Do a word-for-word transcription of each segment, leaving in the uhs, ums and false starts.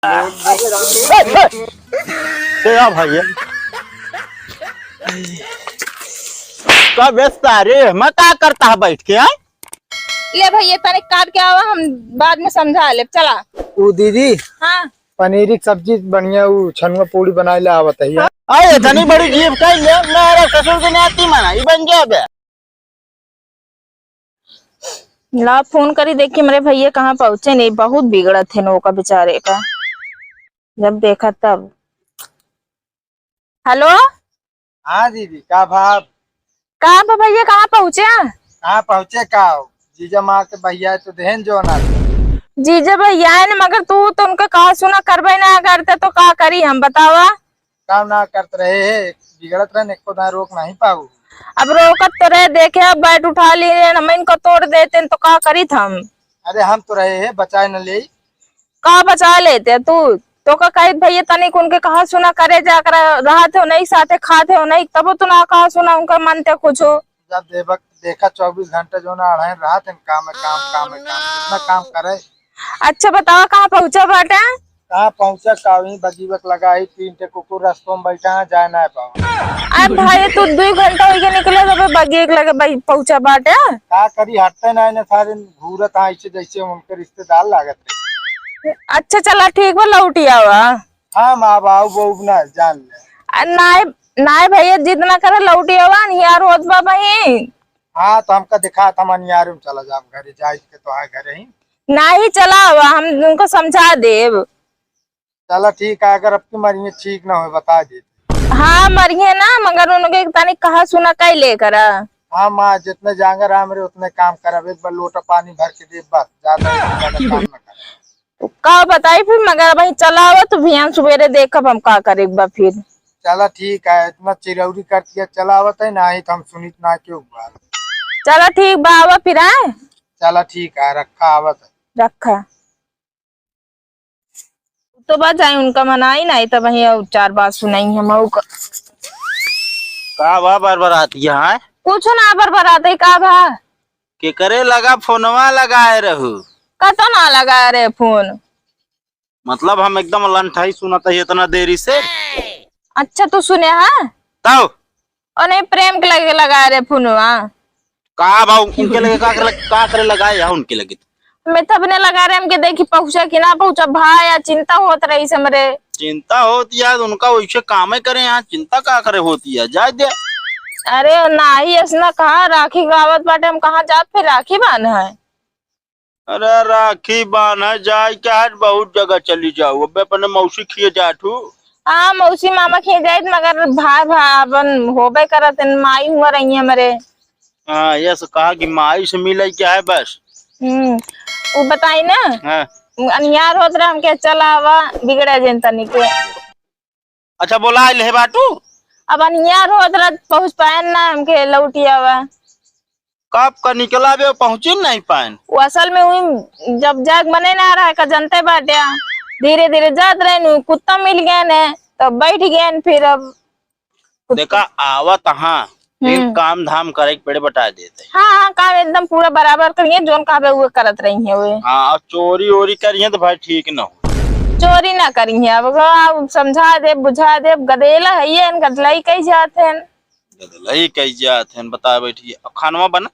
ए, ए, ए, आ भाई, ये। का बे सारे, मैं का करता है बैठ के, हैं? ले भैया, तनिक काट के आवा, हम बाद में समझा लेब। चला। ऊ दीदी, हाँ। पनीरी की सब्जी बढ़िया, ऊ छनुआ पूड़ी बनाए ला आवत है। अरे, इतनी बड़ी जीभ कइ ले, मेरे ससुर के नाती मना, ई बन जाबे। ला फोन करी, देखी हमरे भैया कहाँ पहुँचे नहीं, बहुत बिगड़त है नोका बेचारे का, जब देखा तब। हेलो। हाँ दीदी, का भाव? का बा भैया, कहाँ पहुँचे? कहाँ पहुँचे का हो? जीजा मार के भैया तो देहन जो ना। जीजा भैया है ना, मगर तू तो उनका कहा सुना करबे ना करते तो का करी हम, बतावा? काम ना करत रहे है, बिगड़त रहे, एको दाएं रोक नहीं पाऊ। अब रोकत तो रहे, देखे, अब बैठ उठा लिए, हम इनको तोड़ देते तो का करीत हम? अरे हम तो रहे है, बचाए न ले। का बचा लेते तू? तो का कहित भैया तनिक उनके कहा सुना करे जा कर, रहत हो नहीं, साथे खात हो नहीं, तबो तो ना कहा सुना उनका मानते कुछ हो। जब देबक, देखा चउबीस घंटा जो ना अड़हन रहत हैं, काम है, काम, काम है, काम, कितना काम करे। अच्छा बतावा, कहाँ पहुँचा बाटे? कहाँ पहुँचा, का वहीं बगीबक लगा ही, तीन ठे कुकुर रस्तों में बैठा है, जाए ना पाओ। अरे भाई, तू दुई घंटा होइगे निकले, तो बगीबक लगे भाई पहुँचा बाटे। का करी, हटते ना, ना सारे घूरत हैं ऐसे जैसे उनके रिश्तेदार लागत है। अच्छा चला ठीक बा, लौटी आवा। हाँ माँ, बाबू, बाबू ना जान ले। आ, नाय, नाय भैया, जिद ना करे, लौटी आवा, अनियार होत बा बहिन। हाँ, तो हमका दिखा, हम अनियार में चला जाब घरे, जाए के तो है घरे ही। नाही, चला आवा, हम उनको समझा देब। चला ठीक है, अगर अब की मरिए ठीक ना हो, बता दे। हाँ, मरिए ना, मगर उनके तनी कहा सुना कई ले करा। हाँ माँ, जितने जांगर हमरे उतने काम करब, एक बार लोटा पानी भर के दे बस, ज्यादा, ज्यादा काम ना कर। का बताई फिर, मगर अबहीं चला आवा तो बिहान सुबेरे देखब हम का करे के बा फिर। चला ठीक है, इतना चिरौरी कर दिया, चला आवत है, नाही तो हम सुनित ना के ऊपर। चला ठीक बा, आवा फिर, आए। चला ठीक है, रखा, आवत है। रखा। तो बा जाए उनका मनाई, नाही तो वहीं और चार बात सुनाई हम और का। का बा बरबरात यहाँ है? कुछ ना बरबरात है, का बा? के करे लगा फोनवा लगाए रहू? कतो ना लगाए रहे फोन। मतलब हम एकदम लंठाई सुनत है इतना देरी से। अच्छा तू सुने हा? तब? और नहीं प्रेम के लगे लगाए रहे फोनवा। का बा उनके लगे का करे, का करे लगाए है उनके लगे? मैं तब ने लगा रहे हमके देखी पहुँचा कि ना पहुँचा भाई, या चिंता होत रही से हमरे। चिंता होत यार उनका वैसे कामे करे यहाँ चिंता का करे होती है, जाए दे। अरे नाही ऐसना कहा राखी गावत बाटे हम कहाँ जात फिर राखी बांध है। अरे राखी बांधे जाए के आज बहुत जगह चली जाऊ, अबे अपने मौसी खिए जात हूँ। हाँ मौसी मामा खिए जाइत मगर भाई भाई अपन होबे करत हैं, माई हुआ रही है हमरे। हाँ ये से कहा कि माई से मिले के है बस। हम्म। वो बताई ना। हाँ। अनियार होत रहे हमके चला आवा बिगड़े जन तनी के। अच्छा बोला ले बाटू। अब अनियार होत रहे पहुँच पाए ना हमके लौटी आवा। कब का निकला बे, पहुँची नहीं पाएन। वो असल में वही जब जाग मने ना रहा का जनते बाटे, धीरे धीरे जात रहे नु, कुत्ता मिल गए ने, तब बैठ गए न फिर अब। देखा, आवत हाँ, फिर हम्म। काम धाम करे के पेड़ बटा देते। हाँ, हाँ, काम एकदम पूरा बराबर करिए, जोन कहबे वो करत रही है वे। हाँ, और चोरी ओरी करिए तो भाई ठीक न हो। चोरी ना करिए, अब, अब समझा दे, बुझा दे, अब गदेला है ये, गदलाई कही जात है। गदलई कही जात हन, बता बैठी। अब खानवा बना?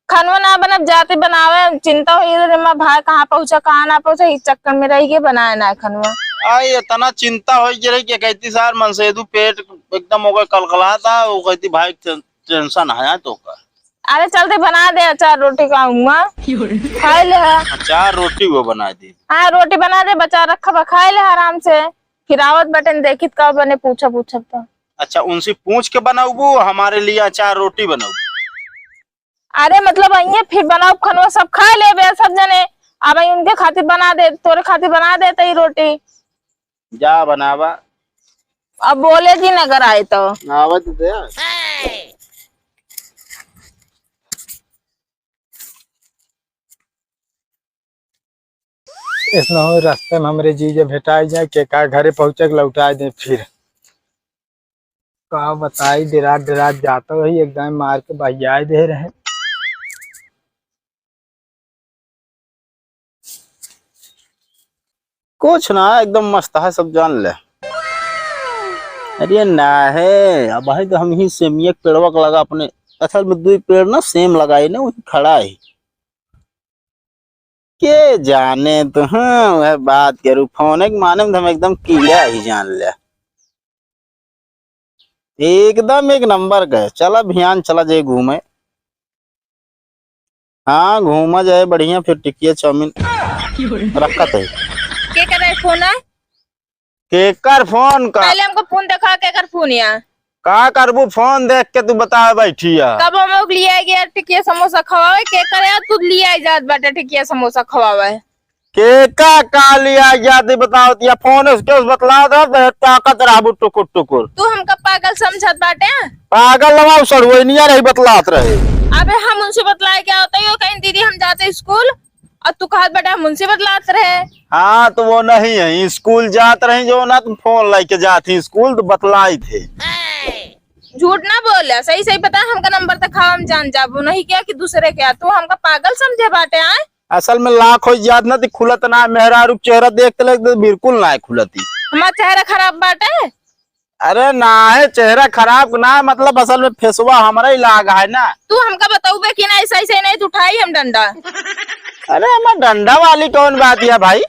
खानवा ना बनब, जाते बनावे, चिंता होई रे, हमार भाई कहाँ पहुँचा, कहाँ ना पहुँचा, इस चक्कर में रह के बनाए ना खानवा। आ, इतना चिंता होई जे रही कि कहती सार मनसेदू पेट एकदम ओकर कलकलाता, वो कहती भाई टे-, टेंशन है तो का। अरे चलते बना दे अचार रोटी का हुआ, खाए ले हा। अचार रोटी वो बना दे। हाँ, रोटी बना दे, बचा रखा बा, खाए ले आराम से। फिर आवत बटन देखित का बने, पूछा, पूछब तो। अच्छा, उनसे पूछ के बनाऊबू, हमारे लिए अचार रोटी बनाऊबू। अरे, मतलब, अइहे फिर बनाऊब खनवा, सब खाए लेबे, सब जने। अब आई उनके खातिर बना दे, तोरे खातिर बना देते ही रोटी। जा बनावा। अब बोले दिन अगर आए तो। आवत दे। ऐसना हो रास्ते में हमरे जीजा भेटाई जाए, के का घरे पहुँचे के लौटाए दे फिर। का बताई, डेरात डेरात जात रही, एकदम मार के बहियाए दे रहे। कुछ ना, एकदम मस्त है, सब जान ले। अरे ना है, अबहीं तो हम ही सेमिया के पेड़वा के लगा अपने, असल में दुई पेड़ ना सेम लगाई ना, वही खड़ा है। के जाने तो, हाँ, वह बात करू, फोन एक माने में तो हम एकदम कीड़ा ही जान ले। एकदम एक नंबर का है। चला भियान, चला जाए घूमे। हाँ, घूमा जाए बढ़िया, फिर टिकिया चाउमीन रखत है। के करे फोन है? केकर फोन का? पहले हमको फोन देखा, केकर फोन या? का करबू, फोन देख के तू बतावे बैठी है। कब हम लोग लिए आए गया टिकिया समोसा खवावे, केकर या तू लिए आए जात बाटे टिकिया समोसा खवावे? के का, का लिया जाती बताओ, या फोन उसके उस बतलात रह, बे ताकत रहबू टुकुर टुकुर। तू हमका पागल समझत बाटे? पागल लवाओ सड़ुआइनिया रही बतलात रहे। अबे हम उनसे बतलाए क्या होता है, यो कहीं दीदी हम जाते स्कूल और तू कहत बाटे हम उनसे बतलात रहे। हाँ, तो वो नहीं है, स्कूल जात रही जो ना, तुम फोन लेके जात ही स्कूल तो बतलाई थे। झूठ ना बोले, सही सही बता, हमका नंबर दिखाओ, हम जान जाबो, नहीं क्या कि दूसरे क्या, तू हमका पागल समझे बाटे, आए? असल में लाख हो जात ना, ती खुलत ना, मेहरारू के चेहरा देख के लगते बिल्कुल ना खुलती। हमार चेहरा खराब बाटे? अरे ना है, चेहरा खराब ना, मतलब असल में फेसवा हमारा ही लाग है ना। तू हमका बताऊबे कि ना, ऐसे ऐसे नहीं तो उठाई हम डंडा। अरे हमार डंडा वाली कौन बात है भाई?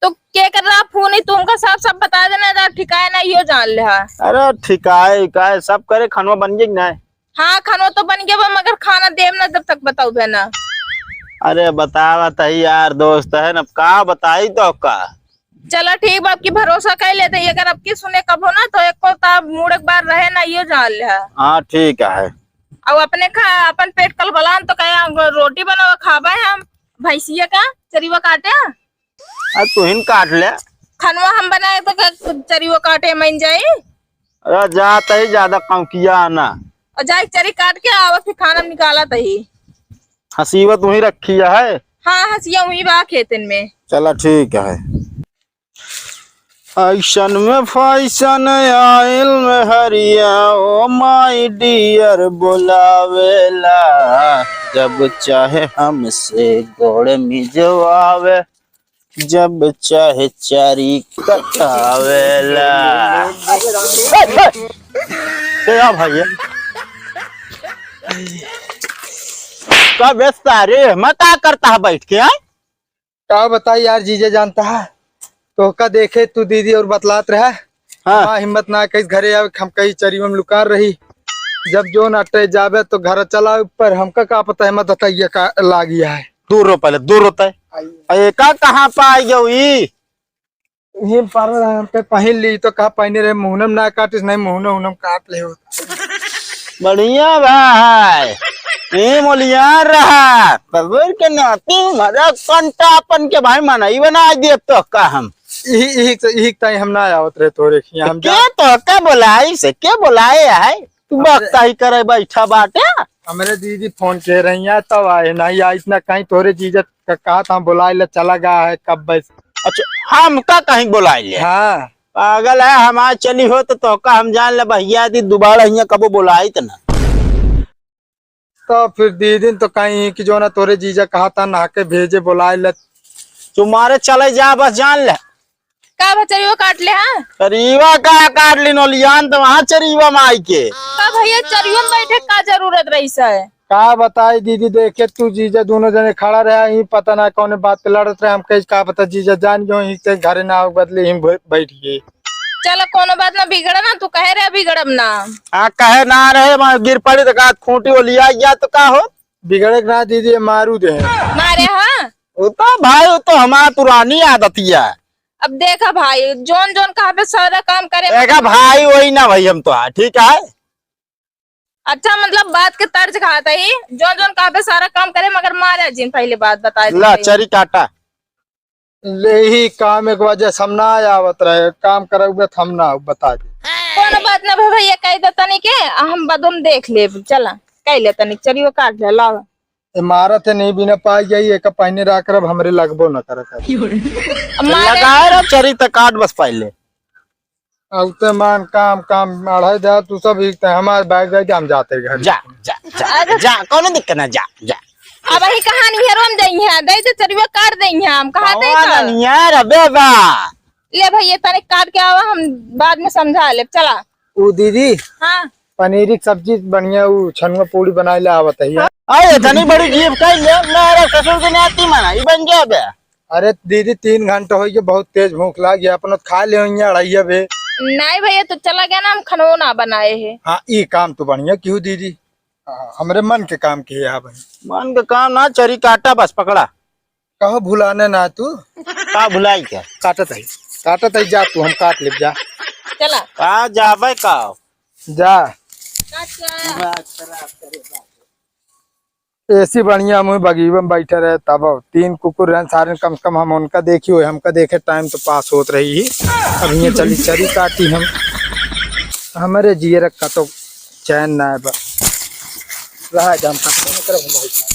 तो के कर रहा फोन ही, तुमका साफ साफ बता देना, जरा ठिकाए ना यो जान ले हा। अरे ठिकाए, काए सब करे, खानवा बन गई ना? हाँ, खानवा तो बन गया बा, मगर खाना देब ना जब तक बताउबे ना। अरे बतावा तही यार, दोस्त है ना, अब का बताई तो का? चला ठीक बा, अब की भरोसा कर लेते ही, अगर अब की सुने कब हो ना तो एक को ता मूड़ एक बार रहे ना, यो जान ले हा। हाँ ठीक है। अब अपने खा, अपन पेट कल बलान तो कहे रोटी बनाओ खाबे हम, भैंसिया का चरीवा काटे। आ, तुहिन काट ले। खनवा हम बनाए तो का चरियो काटे मन जाई? अरे, जात ही ज्यादा कौकिया आना। और जाए चरी काट के आवा, फिर खाना निकाला तही। हसीवा तुही रखी है? हाँ, हसिया हुई बा खेतन में। चला, ठीक है। ऐसन में फैशन आइल में हरिया, ओ my dear बोलावेला, जब चाहे हमसे गोड़ मिजवावे। जब चाहे चारी कटावेला। ए, ए, ए, आ भाई, ए। का व्यस्त है रे? मैं का करता है बैठ के, हैं? का बताई यार, जीजा जानता है, तोहका देखे तू दीदी और बतलात रहा। हाँ। हमार हिम्मत ना कइस घरे आवे, हम कहीं चरियो में लुकार रही। जब जो नाटे जाबे तो घर चला ऊपर, हमका का पता है, मत बताइए का लागी है। दूर रो पहले, दूर रोता है। आई। अरे का कहाँ पे आई गई ई? ये पार्लर हमके पहिन ली तो का पहिने रहे, मुहनम ना काटिस, नहीं मुहनो उहनम काट ले होता। बढ़िया भाई, ए मोलिया रहा, बबुर के नाती मजा कंटा अपन के भाई मनई बनाई देब तो का हम। इही, इही, इही ताई हम ना आवत रहे तोरे खिया, हम के जा- तो का बोलाई से, के बोलाए है? तू हमरे बकता ही करे बैठा बाटे। हमरे दीदी फोन के रही है, तब आए नहीं, आई इतना कहीं तोरे जीजा का कहा था, बोलाए ले चला गया है कब बस। अच्छा, हम का कहीं बोलाए ले? हाँ। पागल है, हमार चली हो तो तोहका हम जान ले बहिया दी, दुबारा हियाँ कबो बोलाई त ना। तो फिर दीदी तो कहीं कि जो ना तोरे जीजा कहा था, नहा के भेजे, बोलाए ले। तुम्हारे चले जा, बस जान ले। का बा, चरीवा काट ले, हाँ? चरीवा का काट ली नोलियान, तो वहाँ चरीवा माई के। का भैया, चरीवा में बैठे का जरूरत रही से? का बताई दीदी, देखे तू जीजा दोनों जने खड़ा रहे, ही पता ना कौन बात पे लड़त रहे, हम कहे का पता जीजा जान गयो, ही के घरे ना आवे बदले ही बै-, बैठ गए। चलो कोनो बात ना, बिगड़ा ना, तू कहे रहे बिगड़ब ना। आ, कहे ना रहे, वहाँ गिर पड़ी तो का खूंटी वो लिया गया तो का हो? बिगड़े के ना दीदी, ये मारू दे। मारे हाँ? वो तो भाई, वो तो हमारा पुरानी आदत ही है। अब देखा भाई, जोन जोन कहा पे सारा काम करे। देखा भाई, वही ना भाई, हम तो, हाँ, ठीक है। अच्छा, मतलब बात के तर्ज कहा था ही, जोन जोन कहा पे सारा काम करे, मगर मारे जिन, पहले बात बता दी ला, भाई। चरी काटा। ले ही काम एक वजह से हम ना आवत रहे, काम करब त हम ना बता दे। कोनो बात ना भैया, कह दे तनी के, हम बदम देख लेब, चला, कह ले तनी, चलियो काट ले, लाओ। ए, मारत है नहीं बिना पाई जाई, एक पहिने राख रब हमरे लगबो न करत है। मारे लगाए रह चरी त काट बस पहले। अब ते मान काम, काम अढ़ाई दे, तू सब ही ते हमार बैग दे दे, हम जाते घर। जा, जा, जा, अरे। जा, कोनो दिक्कत ना, जा, जा। अब ही कहानी हेरो हम जाई है, दे दे चरियो काट दे है, हम कहा दे कौन का? नियर अबे बा? ले भैया, तनिक काट के आवा, हम बाद में समझा लेब। चला। ऊ दीदी, हाँ। पनीरी के सब्जी बढ़िया, ऊ छनुआ पूड़ी बनाए ले आवत है। अरे, इतनी बड़ी जीभ कइ ले, मेरा ससुर के नाती मना, ई बन जाबे। अरे दीदी, तीन घंटा होइ गया, बहुत तेज भूख लाग गया, अपना खा ले होइया अढ़ाइया बे। नहीं भैया, तू चला गया ना, हम खनो ना बनाए है। हाँ, ई काम तो बढ़िया किहू दीदी। हाँ, हमरे मन के काम किहे है भाई। मन के काम ना, चरी काटा बस, पकड़ा। कहो भुलाने ना तू। का भुलाई क्या? काटत है, काटत है, जा तू, हम काट लेब, जा। चला। का जाबे का? जा। चाचा। एसी बढ़िया मुँह बगीबे में बैठे रहे, तब तीन कुकुर रहन सारे, कम से कम हम उनका देखी हो, हमका देखे टाइम तो पास होत रही ही। अब ये चली चरी काटी हम, हमरे जियरा का तो चैन ना है बस। रहा जा, हम कटने में करब हम।